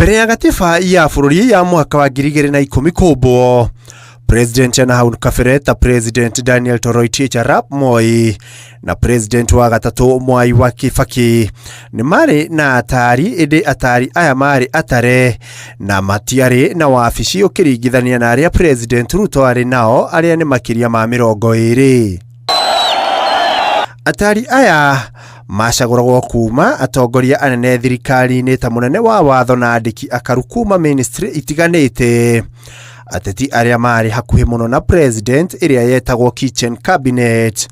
Mbere ya gatiba ya bũrũri ya mwaka wa 2010 kũmbwo, President na hau kabere ta President Daniel Toroitich arap Moi na President wa gatatũ Mwai wa Kibaki nĩ marĩ na atari, ĩndĩ atari aya marĩ atare na matiarĩ na wabici ũkĩringithania na arĩa President Ruto arĩ nao, arĩa nĩ makĩria ma 20. Atari aya macagũragwo kuma atongoria anene thirikari-inĩ ta mũnene wa watho na andĩki akaru kuma ministry itiganĩte, ateti arĩa marĩ hakuhĩ mũno na president ĩrĩa yetagwo kitchen cabinet,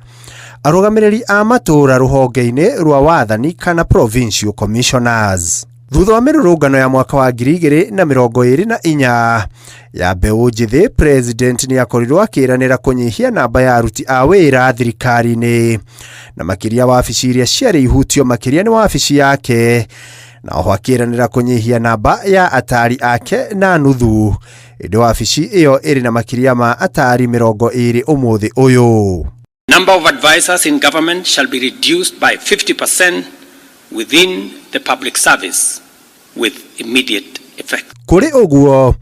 arũgamĩrĩri a matũũra rũhonge-inĩ rwa wathani kana provincial commissioners. Thutha wa mĩrũrũngano ya mwaka wa 2024 ya mbeũ njĩthĩ, president nĩ akorirwo akĩranĩra kũnyihia namba ya aruti a wĩra thirikari-inĩ, na makĩria wabici iria ciarĩ ihutio makĩria nĩ wabici yake, na oho akĩranĩra kũnyihia namba ya atari ake na nuthu, ĩndĩ wabici ĩyo ĩrĩ na makĩria ma atari 20 ũmũthĩ ũyũ. Number of advisors in government shall be reduced by 50% within the public service with immediate effect. Kũrĩ ũguo,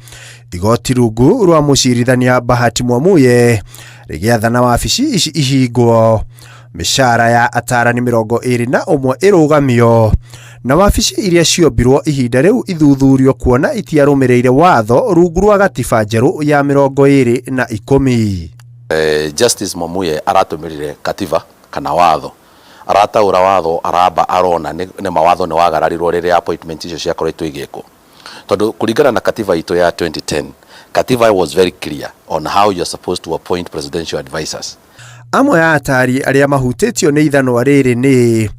igoti rungu rwa mũcirithania Bahati Mwamuye rĩgĩathana wabici ici ihingwo, mĩcara ya atarani 21 ĩrũgamio, na wabici iria ciombirwo ihinda rĩu ithuthurio kuona itiarũmĩrĩire watho rungu rwa gatiba njerũ ya 2010. Justice Mwamuye aratũmĩrire katiba kana watho, arataũra watho, aramba arona nĩ mawatho nĩ wagararirwo rĩrĩa appointment icio ciakoretwo igĩkwo, tondũ kũringana na katiba itũ ya 2010, katiba was very clear on how you are supposed to appoint presidential advisors. Amwe a atari arĩa mahutĩtio nĩ ithanwa rĩrĩ nĩ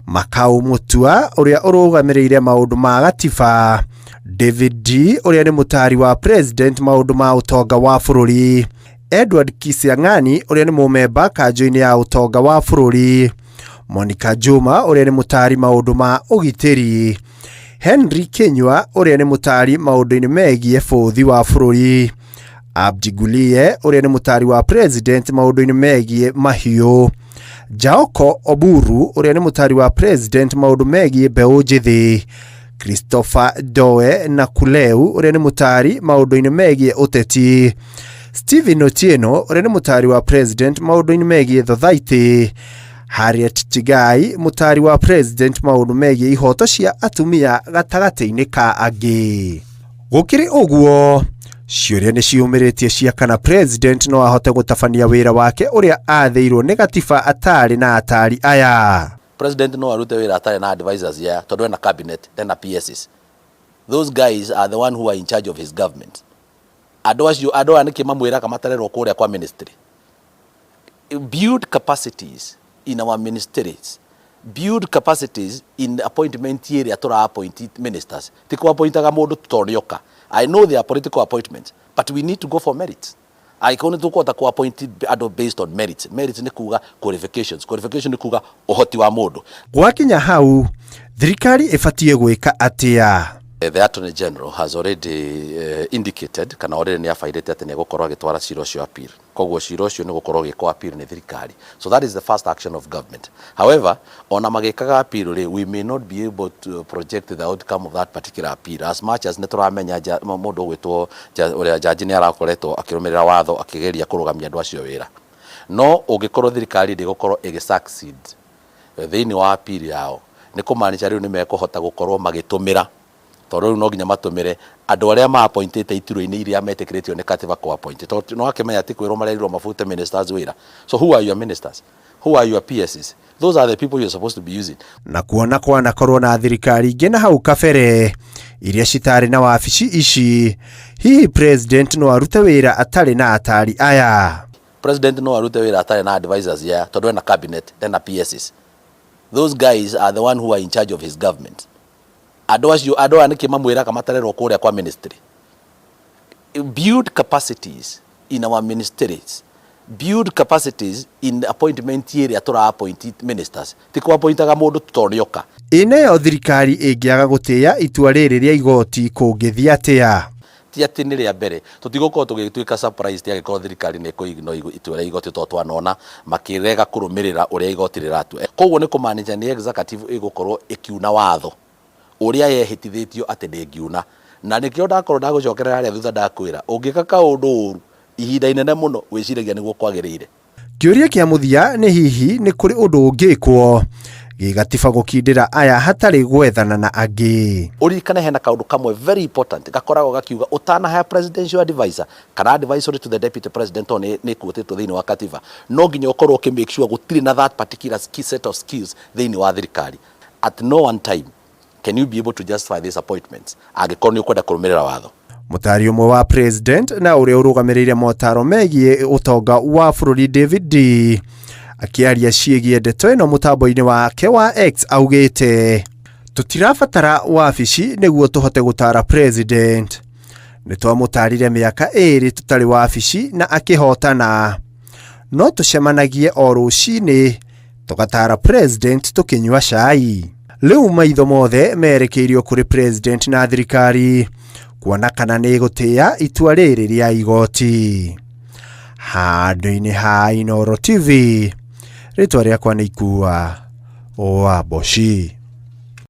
Makau Mutua ũrĩa ũrũgamĩrĩire maũndũ ma gatiba, David D ũrĩa nĩ mũtari wa president maũndũ ma ũtonga wa bũrũri, Edward Kisiang'ani ũrĩa nĩ mũmemba kanjũ-inĩ ya ũtonga wa bũrũri, Monica Juma ũrĩa nĩ mũtari maũndũ ma ũgitĩri, Henry Kinyua ũrĩa nĩ mũtari maũndũ-inĩ megiĩ bũthi wa bũrũri, Abdi Gulie ũrĩa nĩ mũtari wa president maũndũ-inĩ megiĩ mahiũ, Jaoko Oburu ũrĩa nĩ mũtari wa president maũndũ megiĩ mbeũ njĩthĩ, Christopher Doe na Kuleu ũrĩa nĩ mũtari maũndũ-inĩ megiĩ ũteti, Stephen Otieno ũrĩa nĩ mũtari wa president maũndũ-inĩ megiĩ thothaitĩ, Harriet Chigai mũtari wa president maũndũ megiĩ ihoto cia atumia, gatagatĩ-inĩ ka angĩ. Gũkĩrĩ ũguo, ciũria nĩ ciumĩrĩtie cia kana president no ahote gũtabania wĩra wake ũrĩa athĩirwo nĩ gatiba atarĩ na atari aya. President no arute wĩra atarĩ na advisors ya, tondũ ena cabinet, ena PSs. Those guys are the one who are in charge of his government. Andũ acio, andũ aya nĩkĩ mamwĩraga matarerwo kũrĩa kwa ministry? Build capacities in our ministries, build capacities in appointment ĩrĩa tũra appoint ministers. Ti kũ appointaga mũndũ tondũ nĩoka. I know they are political appointments, but we need to go for merit. Angĩkorwo nĩ tũkũhota kũ appoint andũ based on merit. Merit nĩ kuga qualifications, qualification nĩ kuga ũhoti wa mũndũ. Gwakinya hau, thirikari ĩbatiĩ gwĩka atĩa? The Attorney General has already indicated kana already nĩ abairĩte atĩ nĩ egũkorwo agĩtwara cira ũcio appeal. Koguo cira ũcio nĩ gũkorwo ũgĩkwo appeal nĩ thirikari. So that is the first action of government. However, ona magĩkaga appeal rĩ, we may not be able to project the outcome of that particular appeal, as much as nĩ tũramenya mũndũ ũgwĩtwo ũrĩa jaji nĩ arakoretwo akĩrũmĩrĩra watho akĩgeria kũrũgamia andũ acio wĩra. No ũngĩkorwo thirikari ndĩgũkorwo ĩgĩ succeed thĩinĩ wa appeal yao, nĩ kũmaanisha rĩu nĩ mekũhota gũkorwo magĩtũmĩra, tondũ rĩu no nginya matũmĩre andũ arĩa ma-appointĩte iturwa-inĩ iria metĩkĩrĩtio nĩ katiba kũ-appoint, tondũ no akĩmenya ti kwĩrwo marerirwo mabute ministers wĩra. So who are your ministers? Who are your PSs? Those are the people you're supposed to be using. Na kuona kwanakorwo na thirikari ingĩ na hau kabere iria citarĩ na wabici ici, hihi president no arute wĩra atarĩ na atari aya? President no arute wĩra atarĩ na advisors ya, tondũ ena cabinet, ena PSs. Those guys are the one who are in charge of his government. Andũ acio, andũ aya nĩkĩ mamwĩraga matarerwo kũrĩa kwa ministry? Build capacities in our ministries, build capacities in appointment ĩrĩa tũra appoint ministers. Ti kũ appointaga mũndũ tondũ nĩoka. Ĩ nayo thirikari ĩngĩaga gũtĩĩa itua rĩrĩ rĩa igoti, kũngĩthiĩ atĩa? Ti atĩ nĩ rĩa mbere, tũtigũkorwo tũgĩtuĩka surprised angĩkorwo thirikari nĩ ĩkũ itua rĩa igoti, tondũ twanona makĩrega kũrũmĩrĩra ũrĩa igoti rĩratua. Koguo nĩ kũmaanisha nĩ executive ĩgũkorwo ĩkiuna watho. Ũrĩa yehĩtithĩtio atĩ ndĩngiuna. Na nĩkĩo ndakorwo ndagũcokerera harĩa thutha ndakwĩra, ũngĩka kaũndũ ũru ihinda inene mũno wĩciragia nĩguo kwagĩrĩire. Kĩũria kĩa mũthia nĩ hihi nĩ kũrĩ ũndũ ũngĩkwo gĩgatiba gũkindĩra aya hatarĩ gwethana na angĩ? Ũririkane hena kaũndũ kamwe very important gakoragwo gakiuga ũtanahaya presidential advisor kana advisory to the deputy president tondũ nĩ ĩkuotĩtwo thĩinĩ wa katiba, no nginya ũkorwo ũkĩ make sure gũtirĩ na that particular set of skills thĩinĩ wa thirikari. At no one time can you be able to justify these appointments angĩkorwo nĩ ũkwenda kũrũmĩrĩra watho. Mũtaari ũmwe wa president na ũrĩa ũrũgamĩrĩire motaro megiĩ ũtonga wa bũrũri David Ndii akĩaria ciĩgiĩ ndeto ĩno mũtambo-inĩ wake wa X augĩte, tũtirabatara wabici nĩguo tũhote gũtara president. Nĩ twamũtarire mĩaka ĩĩrĩ tũtarĩ wabici na akĩhotana. No tũcemanagie o rũcinĩ tũgatara president tũkĩnyua cai. Rĩu maitho mothe merekeirio kũrĩ president na thirikari kuona kana nĩ ĩgũtĩĩa itua rĩrĩ rĩa igoti. Handũ-inĩ ha Inooro TV, rĩtwa rĩakwa nĩ Ikua wa Mboci.